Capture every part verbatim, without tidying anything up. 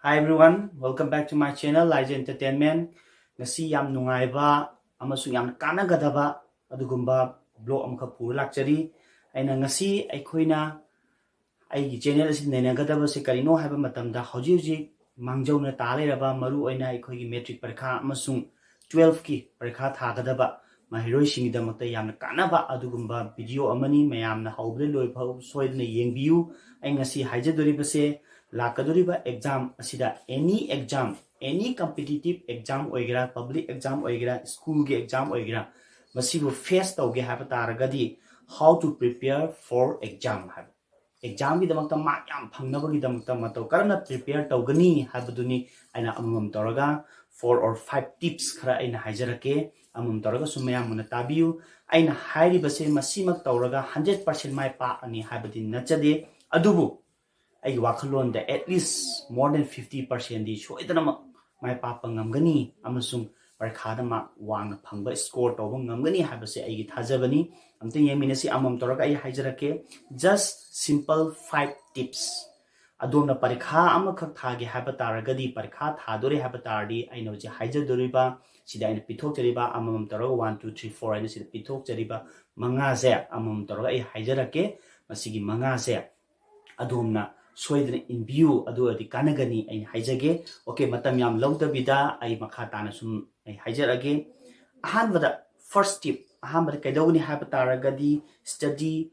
Hi everyone, welcome back to my channel, Laija Entertainment. ꯉꯁꯤ ꯌꯥꯝ ꯅꯨꯡꯉꯥꯏꯕ ꯑꯃꯁꯨꯡ ꯌꯥꯝ ꯀꯥꯟꯅꯒꯗꯕ ꯑꯗꯨꯒꯨꯝꯕ vlog ꯑꯃꯈꯛ ꯄꯨꯔ ꯂꯥꯛꯆꯔꯤ꯫ ꯑꯩꯅ ꯉꯁꯤ ꯑꯩꯈꯣꯏꯅ ꯑꯩꯒꯤ channel ꯑꯁꯤ ꯅꯩꯅꯒꯗꯕꯁꯦ ꯀꯔꯤꯅꯣ ꯍꯥꯏꯕ ꯃꯇꯝꯗ, ꯍꯧꯖꯤꯛ ꯍꯧꯖꯤꯛ ꯃꯥꯡꯖꯧꯅ ꯇꯥ ꯂꯩꯔꯕ, ꯃꯔꯨ ꯑꯣꯏꯅ ꯑꯩꯈꯣꯏꯒꯤ matric ꯄꯔꯤꯈꯥ ꯑꯃꯁꯨꯡ twelfth ꯀꯤ ꯄꯔꯤꯈꯥ ꯊꯥꯒꯗꯕ ꯃꯍꯩꯔꯣꯏꯁꯤꯡꯒꯤꯗꯃꯛꯇ ꯌꯥꯝꯅ ꯀꯥꯟꯅꯕ ꯑꯗꯨꯒꯨꯝꯕ video ꯑꯃꯅꯤ꯫ ꯃꯌꯥꯝꯅ ꯍꯧꯕꯗ ꯂꯣꯏ ꯐꯥꯎ ꯁꯣꯏꯗꯅ ꯌꯦꯡꯕꯤꯌꯨ꯫ ꯑꯩ ꯉꯁꯤ ꯍꯥꯏꯖꯗꯣꯔꯤꯕꯁꯦ, ꯂꯥꯛꯀꯗꯧꯔꯤꯕ exam ꯑꯁꯤꯗ, any exam, any competitive exam ꯑꯣꯏꯒꯦꯔꯥ, public exam ꯑꯣꯏꯒꯦꯔꯥ, school ꯒꯤ exam ꯑꯣꯏꯒꯦꯔꯥ, ꯃꯁꯤꯕꯨ face ꯇꯧꯒꯦ ꯍꯥꯏꯕ ꯇꯥꯔꯒꯗꯤ, how to prepare for exam ꯍꯥꯏꯕ, exam ꯒꯤꯗꯃꯛꯇ mark ꯌꯥꯝ ꯐꯪꯅꯕꯒꯤꯗꯃꯛꯇ ꯃꯇꯧ ꯀꯔꯝꯅ prepare ꯇꯧꯒꯅꯤ ꯍꯥꯏꯕꯗꯨꯅꯤ ꯑꯩꯅ ꯑꯃꯃꯝ ꯇꯧꯔꯒ four or five tips ꯈꯔ ꯑꯩꯅ ꯍꯥꯏꯖꯔꯛꯀꯦ꯫ ꯑꯃꯃꯝ ꯇꯧꯔꯒꯁꯨ ꯃꯌꯥꯝ ꯃꯨꯟꯅ ꯇꯥꯕꯤꯌꯨ꯫ ꯑꯩꯅ ꯍꯥꯏꯔꯤꯕꯁꯦ ꯃꯁꯤꯃꯛ ꯇꯧꯔꯒ hundred percent ꯃꯥꯏ ꯄꯥꯛꯑꯅꯤ ꯍꯥꯏꯕꯗꯤ ꯅꯠꯆꯗꯦ, ꯑꯗꯨꯕꯨ ꯑꯩꯒꯤ ꯋꯥꯈꯜꯂꯣꯟꯗ at least more than fifty percent ꯗꯤ ꯁꯣꯏꯗꯅꯃꯛ ꯃꯥꯏ ꯄꯥꯛꯄ ꯉꯝꯒꯅꯤ ꯑꯃꯁꯨꯡ ꯄꯔꯤꯈꯥꯗ mark ꯋꯥꯡꯅ ꯐꯪꯕ, score ꯇꯧꯕ ꯉꯝꯒꯅꯤ ꯍꯥꯏꯕꯁꯦ ꯑꯩꯒꯤ ꯊꯥꯖꯕꯅꯤ꯫ ꯑꯝꯇ ꯌꯦꯡꯃꯤꯟꯅꯁꯤ, ꯑꯃꯃꯝ ꯇꯧꯔꯒ ꯑꯩ ꯍꯥꯏꯖꯔꯛꯀꯦ꯫ Just simple five tips꯫ ꯑꯗꯣꯝꯅ ꯄꯔꯤꯈꯥ ꯑꯃꯈꯛ ꯊꯥꯒꯦ ꯍꯥꯏꯕ ꯇꯥꯔꯒꯗꯤ, ꯄꯔꯤꯈꯥ ꯊꯥꯗꯣꯔꯦ ꯍꯥꯏꯕ ꯇꯥꯔꯗꯤ, ꯑꯩꯅ ꯍꯧꯖꯤꯛ ꯍꯥꯏꯖꯗꯣꯔꯤꯕ, ꯁꯤꯗ ꯑꯩꯅ ꯄꯤꯊꯣꯛꯆꯔꯤꯕ ꯑꯃꯃꯝ ꯇꯧꯔꯒ one, two, three, four ꯍꯥꯏꯅ ꯁꯤꯗ ꯄꯤꯊꯣꯛꯆꯔꯤꯕ ꯃꯉꯥꯁꯦ ꯑꯃꯃꯝ ꯇꯧꯔꯒ ꯑꯩ ꯍꯥꯏꯖꯔꯛꯀꯦ꯫ ꯃꯁꯤꯒꯤ ꯃꯉꯥꯁꯦ ꯑꯗꯣꯝꯅ ꯁꯣꯏꯗꯅ ꯏꯟꯕꯤꯌꯨ, ꯑꯗꯨ ꯑꯣꯏꯔꯗꯤ ꯀꯥꯟꯅꯒꯅꯤ꯫ ꯑꯩꯅ ꯍꯥꯏꯖꯒꯦ꯫ Okay, ꯃꯇꯝ ꯌꯥꯝ ꯂꯧꯗꯕꯤꯗ ꯑꯩ ꯃꯈꯥ ꯇꯥꯅ ꯁꯨꯝ ꯑꯩ ꯍꯥꯏꯖꯔꯛꯑꯒꯦ꯫ ꯑꯍꯥꯟꯕꯗ, first tip, ꯑꯍꯥꯟꯕꯗ ꯀꯩꯗꯧꯒꯅꯤ ꯍꯥꯏꯕ ꯇꯥꯔꯒꯗꯤ, study,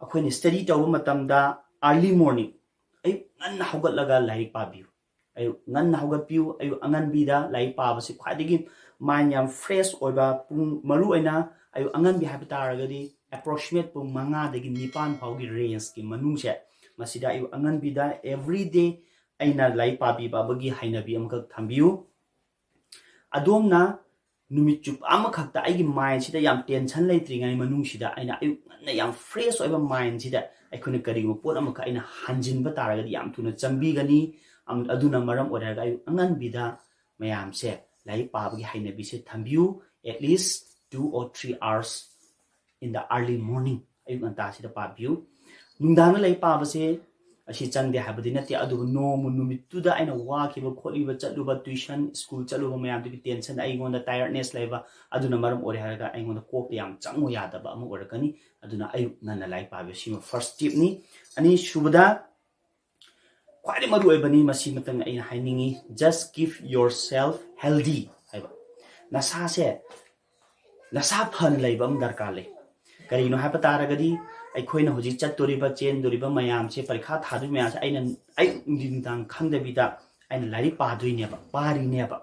ꯑꯩꯈꯣꯏꯅ study ꯇꯧꯕ ꯃꯇꯝꯗ early morning, ꯑꯌꯨꯛ ꯉꯟꯅ ꯍꯧꯒꯠꯂꯒ ꯂꯥꯏꯔꯤꯛ ꯄꯥꯕꯤꯌꯨ꯫ ꯑꯌꯨꯛ ꯉꯟꯅ ꯍꯧꯒꯠꯄꯤꯌꯨ꯫ ꯑꯌꯨꯛ ꯑꯉꯟꯕꯤꯗ ꯂꯥꯏꯔꯤꯛ ꯄꯥꯕꯁꯤ ꯈ꯭ꯋꯥꯏꯗꯒꯤ mind ꯌꯥꯝ fresh ꯑꯣꯏꯕ, ꯄꯨꯡ, ꯃꯔꯨ ꯑꯣꯏꯅ ꯑꯌꯨꯛ ꯑꯉꯟꯕꯤ ꯍꯥꯏꯕ ꯇꯥꯔꯒꯗꯤ approximate ꯄꯨꯡ ꯃꯉꯥꯗꯒꯤ ꯅꯤꯄꯥꯟ ꯐꯥꯎꯒꯤ range ꯀꯤ ꯃꯅꯨꯡꯁꯦ, ꯃꯁꯤꯗ ꯑꯌꯨꯛ ꯑꯉꯟꯕꯤꯗ every day ꯑꯩꯅ ꯂꯥꯏꯔꯤꯛ ꯄꯥꯕꯤꯕꯒꯤ ꯍꯩꯅꯕꯤ ꯑꯃꯈꯛ ꯊꯝꯕꯤꯌꯨ꯫ ꯑꯗꯣꯝꯅ ꯅꯨꯃꯤꯠ ꯆꯨꯞꯄ ꯑꯃꯈꯛꯇ ꯑꯩꯒꯤ mind ꯁꯤꯗ ꯌꯥꯝ tension ꯂꯩꯇ꯭ꯔꯤꯉꯩ ꯃꯅꯨꯡꯁꯤꯗ ꯑꯩꯅ ꯑꯌꯨꯛ ꯉꯟꯅ ꯌꯥꯝ fresh ꯑꯣꯏꯕ mind ꯁꯤꯗ ꯑꯩꯈꯣꯏꯅ ꯀꯔꯤꯒꯨꯝꯕ ꯄꯣꯠ ꯑꯃꯈꯛ ꯑꯩꯅ ꯍꯟꯖꯤꯟꯕ ꯇꯥꯔꯒꯗꯤ ꯌꯥꯝ ꯊꯨꯅ ꯆꯝꯕꯤꯒꯅꯤ꯫ ꯑꯝ-, ꯑꯗꯨꯅ ꯃꯔꯝ ꯑꯣꯏꯔꯒ ꯑꯌꯨꯛ ꯑꯉꯟꯕꯤꯗ ꯃꯌꯥꯝꯁꯦ ꯂꯥꯏꯔꯤꯛ ꯄꯥꯕꯒꯤ ꯍꯩꯅꯕꯤꯁꯦ ꯊꯝꯕꯤꯌꯨ, at least two or three hours in the early morning, ꯑꯌꯨꯛ ꯉꯟꯇꯥꯁꯤꯗ ꯄꯥꯕꯤꯌꯨ꯫ ꯅꯨꯡꯗꯥꯡꯗ ꯂꯥꯏꯔꯤꯛ ꯄꯥꯕꯁꯦ ꯑꯁꯤ ꯆꯪꯗꯦ ꯍꯥꯏꯕꯗꯤ ꯅꯠꯇꯦ, ꯑꯗꯨꯕꯨ ꯅꯣꯡꯃ ꯅꯨꯃꯤꯠꯇꯨꯗ ꯑꯩꯅ ꯋꯥꯈꯤꯕ ꯈꯣꯠꯂꯤꯕ, ꯆꯠꯂꯨꯕ tuition, school ꯆꯠꯂꯨꯕ ꯃꯌꯥꯝꯗꯨꯒꯤ tension, ꯑꯩꯉꯣꯟꯗ tiredness ꯂꯩꯕ, ꯑꯗꯨꯅ ꯃꯔꯝ ꯑꯣꯏꯔꯦ ꯍꯥꯏꯔꯒ ꯑꯩꯉꯣꯟꯗ ꯀꯣꯛꯇ ꯌꯥꯝ ꯆꯪꯉꯨ ꯌꯥꯗꯕ ꯑꯃ ꯑꯣꯏꯔꯛꯀꯅꯤ꯫ ꯑꯗꯨꯅ ꯑꯌꯨꯛ ꯉꯟꯅ ꯂꯥꯏꯔꯤꯛ ꯄꯥꯕꯤꯌꯨ꯫ ꯁꯤꯃ first tipꯅꯤ꯫ ꯑꯅꯤꯁꯨꯕꯗ ꯈ꯭ꯋꯥꯏꯗꯒꯤ ꯃꯔꯨ ꯑꯣꯏꯕꯅꯤ, ꯃꯁꯤꯃꯇꯪ ꯑꯩꯅ ꯍꯥꯏꯅꯤꯡꯉꯤ, just give yourself healthy ꯍꯥꯏꯕ꯫ ꯅꯁꯥꯁꯦ, ꯅꯁꯥ ꯐꯅ ꯂꯩꯕ ꯑꯃ ꯗꯔꯀꯥꯔ ꯂꯩ꯫ ꯀꯔꯤꯒꯤꯅꯣ ꯍꯥꯏꯕ ꯇꯥꯔꯒꯗꯤ, ꯑꯩꯈꯣꯏꯅ ꯍꯧꯖꯤꯛ ꯆꯠꯇꯣꯔꯤꯕ, ꯆꯦꯟꯗꯣꯔꯤꯕ ꯃꯌꯥꯝꯁꯦ, ꯄꯔꯤꯈꯥ ꯊꯥꯗꯣꯏ ꯃꯌꯥꯝꯁꯦ ꯑꯩꯅ ꯑꯌꯨꯛ ꯅꯨꯡꯊꯤꯟ ꯅꯨꯡꯗꯥꯡ ꯈꯪꯗꯕꯤꯗ ꯑꯩꯅ ꯂꯥꯏꯔꯤꯛ ꯄꯥꯗꯣꯏꯅꯦꯕ, ꯄꯥꯔꯤꯅꯦꯕ꯫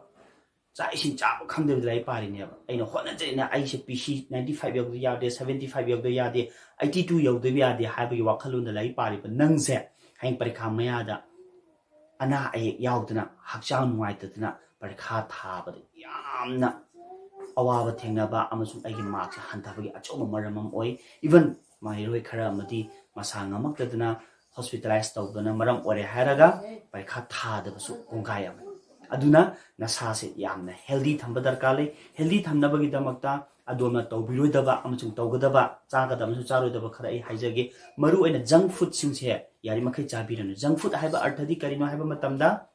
ꯆꯥꯛ ꯏꯁꯤꯡ ꯆꯥꯕ ꯈꯪꯗꯕꯤꯗ ꯂꯥꯏꯔꯤꯛ ꯄꯥꯔꯤꯅꯦꯕ꯫ ꯑꯩꯅ ꯍꯣꯠꯅꯖꯩꯅ ꯑꯩꯁꯦ P C ninety five ꯌꯧꯗꯕ ꯌꯥꯗꯦ, seventy five ꯌꯧꯗꯕ ꯌꯥꯗꯦ, eighty two ꯌꯧꯗꯕ ꯌꯥꯗꯦ ꯍꯥꯏꯕꯒꯤ ꯋꯥꯈꯜꯂꯣꯟꯗ ꯂꯥꯏꯔꯤꯛ ꯄꯥꯔꯤꯕ ꯅꯪꯁꯦ, ꯍꯌꯦꯡ ꯄꯔꯤꯈꯥ ꯃꯌꯥꯗ ꯑꯅꯥ ꯑꯌꯦꯛ ꯌꯥꯎꯗꯅ, ꯍꯛꯆꯥꯡ ꯅꯨꯡꯉꯥꯏꯇꯗꯅ ꯄꯔꯤꯈꯥ ꯊꯥꯕꯗ ꯌꯥꯝꯅ ꯑꯋꯥꯕ ꯊꯦꯡꯅꯕ ꯑꯃꯁꯨꯡ ꯑꯩꯒꯤ markꯁꯦ ꯍꯟꯊꯕꯒꯤ ꯑꯆꯧꯕ ꯃꯔꯝ ꯑꯃ ꯑꯣꯏ꯫ Even ꯃꯍꯩꯔꯣꯏ ꯈꯔ ꯑꯃꯗꯤ ꯃꯁꯥ ꯉꯝꯃꯛꯇꯗꯅ hospitalize ꯇꯧꯗꯅ ꯃꯔꯝ ꯑꯣꯏꯔꯦ ꯍꯥꯏꯔꯒ ꯄꯔꯤꯈꯥ ꯊꯥꯗꯕꯁꯨ ꯀꯣꯡꯒꯥꯏ ꯑꯃꯅꯤ꯫ ꯑꯗꯨꯅ ꯅꯁꯥꯁꯦ ꯌꯥꯝꯅ healthy ꯊꯝꯕ ꯗꯔꯀꯥꯔ ꯂꯩ꯫ Healthy ꯊꯝꯅꯕꯒꯤꯗꯃꯛꯇ ꯑꯗꯣꯝꯅ ꯇꯧꯕꯤꯔꯣꯏꯗꯕ ꯑꯃꯁꯨꯡ ꯇꯧꯒꯗꯕ, ꯆꯥꯒꯗꯕ ꯑꯃꯁꯨꯡ ꯆꯥꯔꯣꯏꯗꯕ ꯈꯔ ꯑꯩ ꯍꯥꯏꯖꯒꯦ꯫ ꯃꯔꯨꯑꯣꯏꯅ junk foodꯁꯤꯡꯁꯦ ꯌꯥꯔꯤꯃꯈꯩ ꯆꯥꯕꯤꯔꯅꯨ꯫ Junk food ꯍꯥꯏꯕ ꯑꯔꯊꯗꯤ ꯀꯔꯤꯅꯣ ꯍꯥꯏꯕ ꯃꯇꯝꯗ,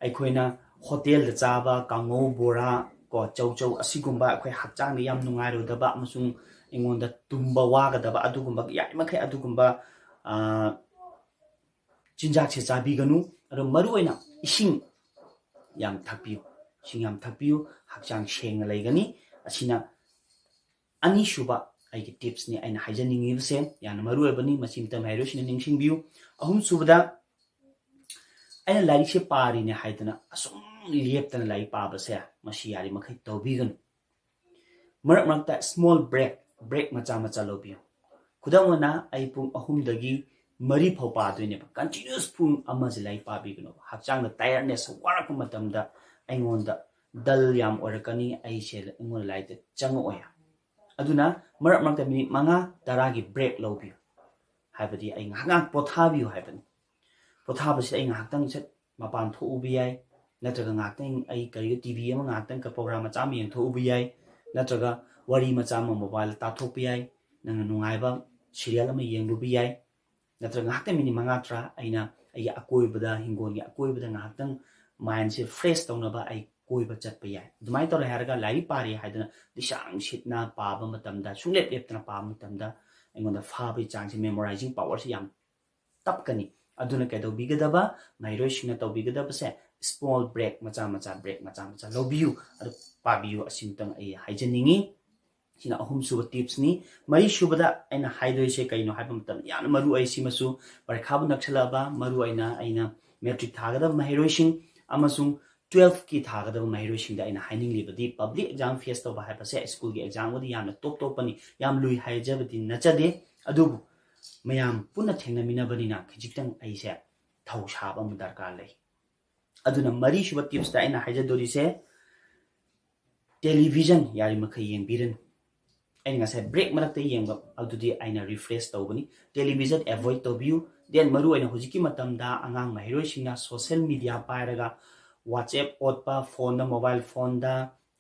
ꯑꯩꯈꯣꯏꯅ ꯍꯣꯇꯦꯜꯗ ꯆꯥꯕ ꯀꯥꯡꯉꯧ, ꯕꯣꯔꯥ, ꯀꯣ, ꯆꯧ ꯆꯧ, ꯑꯁꯤꯒꯨꯝꯕ ꯑꯩꯈꯣꯏ ꯍꯛꯆꯥꯡꯗ ꯌꯥꯝ ꯅꯨꯡꯉꯥꯏꯔꯣꯏꯗꯕ ꯑꯃꯁꯨꯡ ꯑꯩꯉꯣꯟꯗ ꯇꯨꯝꯕ ꯋꯥꯒꯗꯕ ꯑꯗꯨꯒꯨꯝꯕ, ꯌꯥꯔꯤꯃꯈꯩ ꯑꯗꯨꯒꯨꯝꯕ, ꯑ, ꯆꯤꯟꯖꯥꯛꯁꯦ ꯆꯥꯕꯤꯒꯅꯨ꯫ ꯑꯗꯣ ꯃꯔꯨꯑꯣꯏꯅ ꯏꯁꯤꯡ ꯌꯥꯝ ꯊꯛꯄꯤꯌꯨ꯫ ꯏꯁꯤꯡ ꯌꯥꯝ ꯊꯛꯄꯤꯌꯨ, ꯍꯛꯆꯥꯡ ꯁꯦꯡꯅ ꯂꯩꯒꯅꯤ꯫ ꯑꯁꯤꯅ ꯑꯅꯤꯁꯨꯕ ꯑꯩꯒꯤ tipsꯅꯤ ꯑꯩꯅ ꯍꯥꯏꯖꯅꯤꯡꯉꯤꯕꯁꯦ, ꯌꯥꯝꯅ ꯃꯔꯨꯑꯣꯏꯕꯅꯤ, ꯃꯁꯤ ꯑꯃꯇ ꯃꯍꯩꯔꯣꯏꯁꯤꯡꯅ ꯅꯤꯡꯁꯤꯡꯕꯤꯌꯨ꯫ ꯑꯍꯨꯝꯁꯨꯕꯗ, ꯑꯩꯅ ꯂꯥꯏꯔꯤꯛꯁꯦ ꯄꯥꯔꯤꯅꯦ ꯍꯥꯏꯗꯅ ꯑꯁꯨꯝ ꯂꯦꯞꯇꯅ ꯂꯥꯏꯔꯤꯛ ꯄꯥꯕꯁꯦ, ꯃꯁꯤ ꯌꯥꯔꯤꯃꯈꯩ ꯇꯧꯕꯤꯒꯅꯨ꯫ ꯃꯔꯛ ꯃꯔꯛꯇ small break, break ꯃꯆꯥ ꯃꯆꯥ ꯂꯧꯕꯤꯌꯨ꯫ ꯈꯨꯗꯝ ꯑꯣꯏꯅ, ꯑꯩ ꯄꯨꯡ ꯑꯍꯨꯝꯗꯒꯤ ꯃꯔꯤ ꯐꯥꯎ ꯄꯥꯗꯣꯏꯅꯦꯕ꯫ Continuous ꯄꯨꯡ ꯑꯃꯁꯦ ꯂꯥꯏꯔꯤꯛ ꯄꯥꯕꯤꯒꯅꯣꯕ꯫ ꯍꯛꯆꯥꯡꯗ tiredness ꯋꯥꯔꯛꯄ ꯃꯇꯝꯗ ꯑꯩꯉꯣꯟꯗ dull ꯌꯥꯝ ꯑꯣꯏꯔꯛꯀꯅꯤ, ꯑꯩꯁꯦ ꯑꯩꯉꯣꯟꯗ ꯂꯥꯏꯔꯤꯛꯇ ꯆꯪꯉꯛꯑꯣꯏ꯫ ꯑꯗꯨꯅ ꯃꯔꯛ ꯃꯔꯛꯇ minute ꯃꯉꯥ ꯇꯔꯥꯒꯤ break ꯂꯧꯕꯤꯌꯨ꯫ ꯍꯥꯏꯕꯗꯤ ꯑꯩ ꯉꯥꯏꯍꯥꯛ ꯉꯥꯏꯍꯥꯛ ꯄꯣꯊꯥꯕꯤꯌꯨ ꯍꯥꯏꯕꯅꯤ꯫ ꯄꯣꯊꯥꯕꯁꯤꯗ ꯑꯩ ꯉꯥꯏꯍꯥꯛꯇꯪ ꯁꯠ ꯃꯄꯥꯟ ꯊꯣꯛꯎꯕ ꯌꯥꯏ, ꯅꯠꯇ꯭ꯔꯒ ꯉꯥꯏꯍꯥꯛꯇꯪ ꯑꯩ ꯀꯔꯤꯒ T V ꯑꯃ ꯉꯥꯏꯍꯥꯛꯇꯪ program ꯃꯆꯥ ꯑꯃ ꯌꯦꯡꯊꯣꯛꯎꯕ ꯌꯥꯏ, ꯅꯠꯇ꯭ꯔꯒ ꯋꯥꯔꯤ ꯃꯆꯥ ꯑꯃ mobileꯗ ꯇꯥꯊꯣꯛꯄ ꯌꯥꯏ, ꯅꯪꯅ ꯅꯨꯡꯉꯥꯏꯕ serial ꯑꯃ ꯌꯦꯡꯂꯨꯕ ꯌꯥꯏ꯫ ꯅꯠꯇ꯭ꯔꯒ ꯉꯥꯏꯍꯥꯛꯇꯪ ꯃꯤꯅꯤꯠ ꯃꯉꯥ ꯇꯔꯥ ꯑꯩꯅ ꯑꯩꯒꯤ ꯑꯀꯣꯏꯕꯗ, ꯍꯤꯡꯒꯣꯜꯒꯤ ꯑꯀꯣꯏꯕꯗ ꯉꯥꯏꯍꯥꯛꯇꯪ ꯃꯥꯏꯟꯁꯦ ꯐ꯭ꯔꯦꯁ ꯇꯧꯅꯕ ꯑꯩ ꯀꯣꯏꯕ ꯆꯠꯄ ꯌꯥꯏ꯫ ꯑꯗꯨꯃꯥꯏꯅ ꯇꯧꯔꯦ ꯍꯥꯏꯔꯒ ꯂꯥꯏꯔꯤꯛ ꯄꯥꯔꯤ ꯍꯥꯏꯗꯅ ꯂꯤꯁꯥꯡ ꯁꯤꯠꯅ ꯄꯥꯕ ꯃꯇꯝꯗ, ꯁꯨꯡꯂꯦꯞ ꯂꯦꯞꯇꯅ ꯄꯥꯕ ꯃꯇꯝꯗ ꯑꯩꯉꯣꯟꯗ ꯐꯥꯕꯒꯤ ꯆꯥꯡꯁꯦ, ꯃꯦꯃꯣꯔꯥꯏꯖꯤꯡ ꯄꯋꯥꯔꯁꯦ ꯌꯥꯝ ꯇꯞꯀꯅꯤ꯫ ꯑꯗꯨꯅ ꯀꯩꯗꯧꯕꯤꯒꯗꯕ? ꯃꯍꯩꯔꯣꯏꯁꯤꯡꯅ ꯇꯧꯕꯤꯒꯗꯕꯁꯦ, ꯁ꯭ꯃꯣꯜ ꯕ꯭ꯔꯦꯛ ꯃꯆꯥ ꯃꯆꯥ, ꯕ꯭ꯔꯦꯛ ꯃꯆꯥ ꯃꯆꯥ ꯂꯧꯕꯤꯌꯨ, ꯑꯗꯨ ꯄꯥꯕꯤꯌꯨ, ꯑꯁꯤꯃꯇꯪ ꯑꯩ ꯍꯥꯏꯖꯅꯤꯡꯉꯤ꯫ ꯁꯤꯅ ꯑꯍꯨꯝꯁꯨꯕ ꯇꯤꯞꯁꯅꯤ꯫ ꯃꯔꯤꯁꯨꯕꯗ ꯑꯩꯅ ꯍꯥꯏꯗꯣꯏꯁꯦ ꯀꯩꯅꯣ ꯍꯥꯏꯕ ꯃꯇꯝꯗ, ꯌꯥꯝꯅ ꯃꯔꯨ ꯑꯣꯏ ꯁꯤꯃꯁꯨ, ꯄꯔꯤꯈꯥꯕꯨ ꯅꯛꯁꯜꯂꯛꯑꯕ, ꯃꯔꯨ ꯑꯣꯏꯅ ꯑꯩꯅ ꯃꯦꯇ꯭ꯔꯤꯛ ꯊꯥꯒꯗꯕ ꯃꯍꯩꯔꯣꯏꯁꯤꯡ ꯑꯃꯁꯨꯡ ꯇꯨꯋꯦꯜꯐꯀꯤ ꯊꯥꯒꯗꯕ ꯃꯍꯩꯔꯣꯏꯁꯤꯡꯗ ꯑꯩꯅ ꯍꯥꯏꯅꯤꯡꯂꯤꯕꯗꯤ, ꯄꯕ꯭ꯂꯤꯛ ꯑꯦꯛꯖꯥꯝ ꯐꯦꯁ ꯇꯧꯕ ꯍꯥꯏꯕꯁꯦ ꯁ꯭ꯀꯨꯜꯒꯤ ꯑꯦꯛꯖꯥꯝꯒꯗꯤ ꯌꯥꯝꯅ ꯇꯣꯞ ꯇꯣꯞꯄꯅꯤ, ꯌꯥꯝ ꯂꯨꯏ ꯍꯥꯏꯖꯕꯗꯤ ꯅꯠꯆꯗꯦ꯫ ꯑꯗꯨꯕꯨ ꯃꯌꯥꯝ ꯄꯨꯟꯅ ꯊꯦꯡꯅꯃꯤꯟꯅꯕꯅꯤꯅ ꯈꯖꯤꯛꯇꯪ ꯑꯩꯁꯦ ꯊꯧ ꯁꯥꯕ ꯑꯃ ꯗꯔꯀꯥꯔ ꯂꯩ꯫ ꯑꯗꯨꯅ ꯃꯔꯤꯁꯨꯕ ꯇꯤꯞꯁꯇ ꯑꯩꯅ ꯍꯥꯏꯖꯗꯣꯔꯤꯁꯦ, ꯇꯦꯂꯤꯚꯤꯖꯟ ꯌꯥꯔꯤꯃꯈꯩ ꯌꯦꯡꯕꯤꯔꯅꯨ꯫ ꯑꯩꯅ ꯉꯁꯥꯏ ꯕ꯭ꯔꯦꯛ ꯃꯔꯛꯇ ꯌꯦꯡꯕ ꯑꯗꯨꯗꯤ ꯑꯩꯅ ꯔꯤꯐ꯭ꯔꯦꯁ ꯇꯧꯕꯅꯤ꯫ ꯇꯦꯂꯤꯚꯤꯖꯟ ꯑꯦꯚꯣꯏꯗ ꯇꯧꯕꯤꯌꯨ꯫ ꯗꯦꯟ ꯃꯔꯨ ꯑꯣꯏꯅ ꯍꯧꯖꯤꯛꯀꯤ ꯃꯇꯝꯗ ꯑꯉꯥꯡ ꯃꯍꯩꯔꯣꯏꯁꯤꯡꯅ ꯁꯣꯁꯦꯜ ꯃꯤꯗꯤꯌꯥ ꯄꯥꯏꯔꯒ, ꯋꯥꯆꯦꯞ ꯑꯣꯠꯄ, ꯐꯣꯟꯗ, ꯃꯣꯕꯥꯏꯜ ꯐꯣꯟꯗ,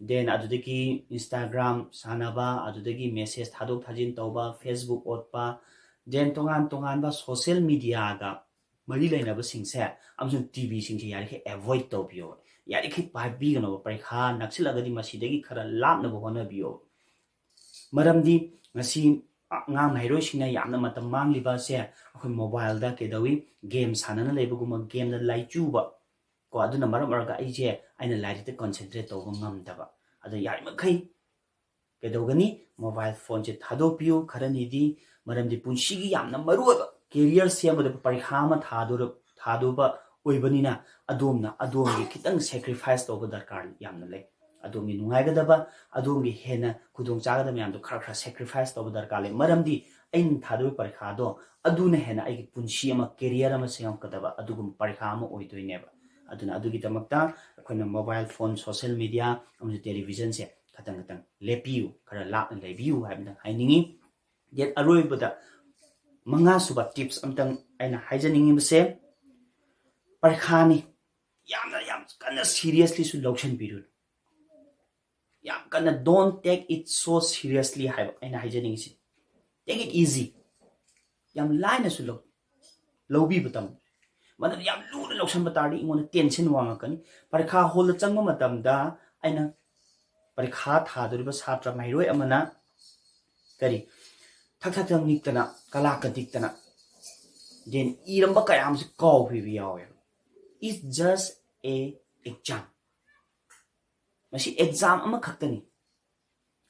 ꯗꯦꯟ ꯑꯗꯨꯗꯒꯤ ꯏꯟꯁꯇꯥꯒ꯭ꯔꯥꯝ ꯁꯥꯟꯅꯕ, ꯑꯗꯨꯗꯒꯤ ꯃꯦꯁꯦꯖ ꯊꯥꯗꯣꯛ ꯊꯥꯖꯤꯟ ꯇꯧꯕ, ꯐꯦꯁꯕꯨꯛ ꯑꯣꯠꯄ, ꯗꯦꯟ ꯇꯣꯉꯥꯟ ꯇꯣꯉꯥꯟꯕ ꯁꯣꯁꯦꯜ ꯃꯤꯗꯤꯌꯥꯒ ꯃꯔꯤ ꯂꯩꯅꯕꯁꯤꯡꯁꯦ ꯑꯃꯁꯨꯡ ꯇꯤꯚꯤꯁꯤꯡꯁꯦ ꯌꯥꯔꯤꯈꯩ ꯑꯦꯚꯣꯏꯗ ꯇꯧꯕꯤꯌꯣ, ꯌꯥꯔꯤꯈꯩ ꯄꯥꯏꯕꯤꯒꯅꯣꯕ꯫ ꯄꯔꯤꯈꯥ ꯅꯛꯁꯤꯜꯂꯒꯗꯤ ꯃꯁꯤꯗꯒꯤ ꯈꯔ ꯂꯥꯞꯅꯕ ꯍꯣꯠꯅꯕꯤꯌꯣ꯫ ꯃꯔꯝꯗꯤ ꯉꯁꯤ ꯑꯉꯥꯡ ꯃꯍꯩꯔꯣꯏꯁꯤꯡꯅ ꯌꯥꯝꯅ ꯃꯇꯝ ꯃꯥꯡꯂꯤꯕ ꯑꯁꯦ ꯑꯩꯈꯣꯏ ꯃꯣꯕꯥꯏꯜꯗ ꯀꯩꯗꯧꯏ, ꯒꯦꯝ ꯁꯥꯟꯅꯅ ꯂꯩꯕꯒꯨꯝꯕ, ꯒꯦꯝꯗ ꯂꯥꯏꯆꯨꯕ ꯀꯣ꯫ ꯑꯗꯨꯅ ꯃꯔꯝ ꯑꯣꯏꯔꯒ ꯑꯩꯁꯦ, ꯑꯩꯅ ꯂꯥꯏꯔꯤꯛꯇ ꯀꯟꯁꯦꯟꯇ꯭ꯔꯦꯠ ꯇꯧꯕ ꯉꯝꯗꯕ꯫ ꯑꯗꯨꯅ ꯌꯥꯔꯤꯃꯈꯩ ꯀꯩꯗꯧꯒꯅꯤ? ꯃꯣꯕꯥꯏꯜ ꯐꯣꯟꯁꯦ ꯊꯥꯗꯣꯛꯄꯤꯌꯨ ꯈꯔꯅꯤꯗꯤ, ꯃꯔꯝꯗꯤ ꯄꯨꯟꯁꯤꯒꯤ ꯌꯥꯝꯅ ꯃꯔꯨꯑꯣꯏꯕ ꯀꯦꯔꯤꯌꯔ ꯁꯦꯝꯒꯗꯕ ꯄꯔꯤꯈꯥ ꯑꯃ ꯊꯥꯗꯣꯔ-, ꯊꯥꯗꯧꯕ ꯑꯣꯏꯕꯅꯤꯅ, ꯑꯗꯣꯝꯅ ꯑꯗꯣꯝꯒꯤ ꯈꯤꯇꯪ ꯁꯦꯀ꯭ꯔꯤꯐꯥꯏꯁ ꯇꯧꯕ ꯗꯔꯀꯥꯔ ꯌꯥꯝꯅ ꯂꯩ꯫ ꯑꯗꯣꯝꯒꯤ ꯅꯨꯡꯉꯥꯏꯒꯗꯕ, ꯑꯗꯣꯝꯒꯤ ꯍꯦꯟꯅ ꯈꯨꯗꯣꯡꯆꯥꯒꯗꯕ ꯃꯌꯥꯝꯗꯣ ꯈꯔ ꯈꯔ ꯁꯦꯀ꯭ꯔꯤꯐꯥꯏꯁ ꯇꯧꯕ ꯗꯔꯀꯥꯔ ꯂꯩ꯫ ꯃꯔꯝꯗꯤ ꯑꯩꯅ ꯊꯥꯗꯣꯔꯤꯕ ꯄꯔꯤꯈꯥꯗꯣ ꯑꯗꯨꯅ ꯍꯦꯟꯅ ꯑꯩꯒꯤ ꯄꯨꯟꯁꯤ ꯑꯃ, ꯀꯦꯔꯤꯌꯔ ꯑꯃ ꯁꯦꯝꯃꯛꯀꯗꯕ ꯑꯗꯨꯒꯨꯝꯕ ꯄꯔꯤꯈꯥ ꯑꯃ ꯑꯣꯏꯗꯣꯏꯅꯦꯕ꯫ ꯑꯗꯨꯅ ꯑꯗꯨꯒꯤꯗꯃꯛꯇ ꯑꯩꯈꯣꯏꯅ ꯃꯣꯕꯥꯏꯜ ꯐꯣꯟ, ꯁꯣꯁꯦꯜ ꯃꯤꯗꯤꯌꯥ ꯑꯃꯁꯨꯡ ꯇꯦꯂꯤꯚꯤꯖꯟꯁꯦ ꯈꯇꯪ ꯈꯇꯪ ꯂꯦꯞꯄꯤꯌꯨ, ꯈꯔ ꯂꯥꯞꯅ ꯂꯩꯕꯤꯌꯨ ꯍꯥꯏꯕꯗ ꯍꯥꯏꯅꯤꯡꯉꯤ꯫ ꯗꯦꯠ ꯑꯔꯣꯏꯕꯗ ꯃꯉꯥꯁꯨꯕ ꯇꯤꯞꯁ ꯑꯝꯇꯪ ꯑꯩꯅ ꯍꯥꯏꯖꯅꯤꯡꯉꯤꯕꯁꯦ, ꯄꯔꯤꯈꯥꯅꯤ, ꯌꯥꯝꯅ, ꯌꯥꯝ ꯀꯟꯅ ꯁꯤꯔꯤꯌꯁꯂꯤꯁꯨ ꯂꯧꯁꯤꯟꯕꯤꯔꯨꯅꯨ꯫ ꯌꯥꯝ ꯀꯟꯅ don't take it so seriously ꯍꯥꯏꯕ ꯑꯩꯅ ꯍꯥꯏꯖꯅꯤꯡꯉꯤꯁꯤ꯫ Take it easy꯫ ꯌꯥꯝ ꯂꯥꯏꯅꯁꯨ ꯂꯧ-, ꯂꯧꯕꯤꯕ ꯇꯝꯃꯨ꯫ ꯃꯗꯨꯗ ꯌꯥꯝ ꯂꯨꯅ ꯂꯧꯁꯟꯕ ꯇꯥꯔꯗꯤ ꯑꯩꯉꯣꯟꯗ ꯇꯦꯟꯁꯟ ꯋꯥꯡꯉꯛꯀꯅꯤ꯫ ꯄꯔꯤꯈꯥ ꯍꯣꯜꯗ ꯆꯪꯕ ꯃꯇꯝꯗ ꯑꯩꯅ ꯄꯔꯤꯈꯥ ꯊꯥꯗꯣꯔꯤꯕ ꯁꯥꯇ꯭ꯔ ꯃꯍꯩꯔꯣꯏ ꯑꯃꯅ ꯀꯔꯤ ꯊꯛ ꯊꯛ ꯊꯛ ꯅꯤꯛꯇꯅ ꯀꯂꯥ ꯀꯗꯤꯛꯇꯅ ꯗꯦꯟ ꯏꯔꯝꯕ ꯀꯌꯥ ꯑꯃꯁꯦ ꯀꯥꯎꯈꯤꯕ ꯌꯥꯎꯋꯦꯕ꯫ It's just a exam꯫ ꯃꯁꯤ ꯑꯦꯛꯖꯥꯝ ꯑꯃꯈꯛꯇꯅꯤ꯫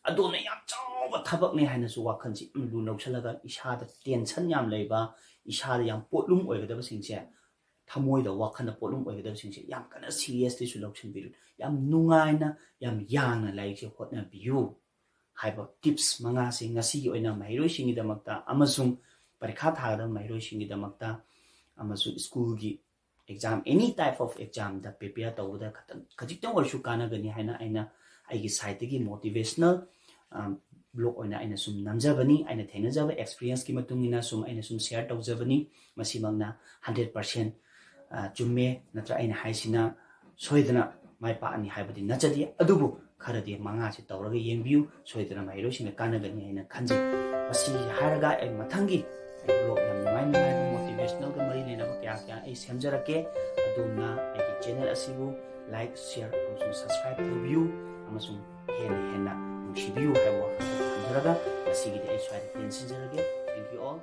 ꯑꯗꯨꯅ ꯌꯥꯝ ꯆꯥꯎꯕ ꯊꯕꯛꯅꯤ ꯍꯥꯏꯅꯁꯨ ꯋꯥꯈꯜꯁꯤ ꯌꯥꯝ ꯂꯨ ꯂꯧꯁꯜꯂꯒ ꯏꯁꯥꯗ ꯇꯦꯟꯁꯟ ꯌꯥꯝ ꯂꯩꯕ, ꯏꯁꯥꯗ ꯌꯥꯝ ꯄꯣꯠꯂꯨꯝ ꯑꯣꯏꯒꯗꯕꯁꯤꯡꯁꯦ, ꯊꯃꯣꯏꯗ ꯋꯥꯈꯜꯗ ꯄꯣꯠꯂꯨꯝ ꯑꯣꯏꯒꯗꯕꯁꯤꯡꯁꯦ ꯌꯥꯝ ꯀꯟꯅ ꯁꯤꯔꯤꯌꯁꯂꯤꯁꯨ ꯂꯧꯁꯤꯟꯕꯤꯔꯨ꯫ ꯌꯥꯝ ꯅꯨꯡꯉꯥꯏꯅ ꯌꯥꯝ ꯌꯥꯡꯅ ꯂꯥꯏꯔꯤꯛꯁꯦ ꯍꯣꯠꯅꯕꯤꯌꯨ ꯍꯥꯏꯕ ꯇꯤꯞꯁ ꯃꯉꯥꯁꯤ ꯉꯁꯤꯒꯤ ꯑꯣꯏꯅ ꯃꯍꯩꯔꯣꯏꯁꯤꯡꯒꯤꯗꯃꯛꯇ ꯑꯃꯁꯨꯡ ꯄꯔꯤꯈꯥ ꯊꯥꯒꯗꯕ ꯃꯍꯩꯔꯣꯏꯁꯤꯡꯒꯤꯗꯃꯛꯇ ꯑꯃꯁꯨꯡ ꯁ꯭ꯀꯨꯜꯒꯤ ꯑꯦꯛꯖꯥꯝ, ꯑꯦꯅꯤ ꯇꯥꯏꯞ ꯑꯣꯐ ꯑꯦꯛꯖꯥꯝꯗ ꯄ꯭ꯔꯤꯄꯦꯌꯔ ꯇꯧꯕꯗ ꯈꯇꯪ ꯈꯖꯤꯛꯇꯪ ꯑꯣꯏꯔꯁꯨ ꯀꯥꯟꯅꯒꯅꯤ ꯍꯥꯏꯅ ꯑꯩꯅ ꯑꯩꯒꯤ ꯁꯥꯏꯠꯇꯒꯤ ꯃꯣꯇꯤꯚꯦꯁꯅꯦꯜ ꯕ꯭ꯂꯣꯛ ꯑꯣꯏꯅ ꯑꯩꯅ ꯁꯨꯝ ꯅꯝꯖꯕꯅꯤ꯫ ꯑꯩꯅ ꯊꯦꯡꯅꯖꯕ ꯑꯦꯛꯁꯄꯤꯔꯤꯌꯦꯟꯁꯀꯤ ꯃꯇꯨꯡ ꯏꯟꯅ ꯁꯨꯝ ꯑꯩꯅ ꯁꯨꯝ ꯁꯤꯌꯔ ꯇꯧꯖꯕꯅꯤ꯫ ꯃꯁꯤꯃꯛꯅ ꯍꯟꯗ꯭ꯔꯦꯠ ꯄꯥꯔꯁꯦꯟ ꯆꯨꯝꯃꯦ ꯅꯠꯇ꯭ꯔ ꯑꯩꯅ ꯍꯥꯏꯁꯤꯅ ꯁꯣꯏꯗꯅ ꯃꯥꯏ ꯄꯥꯛꯑꯅꯤ ꯍꯥꯏꯕꯗꯤ ꯅꯠꯆꯗꯦ, ꯑꯗꯨꯕꯨ ꯈꯔꯗꯤ ꯃꯉꯥꯁꯤ ꯇꯧꯔꯒ ꯌꯦꯡꯕꯤꯌꯨ, ꯁꯣꯏꯗꯅ ꯃꯍꯩꯔꯣꯏꯁꯤꯡꯅ ꯀꯥꯟꯅꯒꯅꯤ ꯍꯥꯏꯅ ꯈꯟꯖꯩ꯫ ꯃꯁꯤ ꯍꯥꯏꯔꯒ ꯑꯩ ꯃꯊꯪꯒꯤ ꯑꯩ ꯕ꯭ꯂꯣꯛ ꯌꯥꯝ ꯅꯨꯡꯉꯥꯏ ꯅꯨꯡꯉꯥꯏꯕ ꯃꯣꯇꯤꯚꯦꯁꯅꯦꯜꯒ ꯃꯔꯤ ꯂꯩꯅꯕ ꯀꯌꯥ ꯀꯌꯥ ꯑꯩ ꯁꯦꯝꯖꯔꯛꯀꯦ꯫ ꯑꯗꯣꯝꯅ ꯑꯩꯒꯤ ꯆꯦꯅꯦꯜ ꯑꯁꯤꯕꯨ ꯂꯥꯏꯛ, ꯁꯤꯌꯔ ꯑꯃꯁꯨꯡ ꯁꯕꯁꯀ꯭ꯔꯥꯏꯕ ꯇꯧꯕꯤꯌꯨ ꯑꯃꯁꯨꯡ ꯍꯦꯟꯅ ꯍꯦꯟꯅ ꯅꯨꯡꯁꯤꯕꯤꯌꯨ ꯍꯥꯏꯕ ꯋꯥꯐꯝ ꯊꯝꯖꯔꯒ ꯉꯁꯤꯒꯤꯗꯤ ꯑꯩ ꯁ꯭ꯋꯥꯏꯗ ꯇꯦꯟꯁꯤꯟꯖꯔꯒꯦ꯫ Thank you all꯫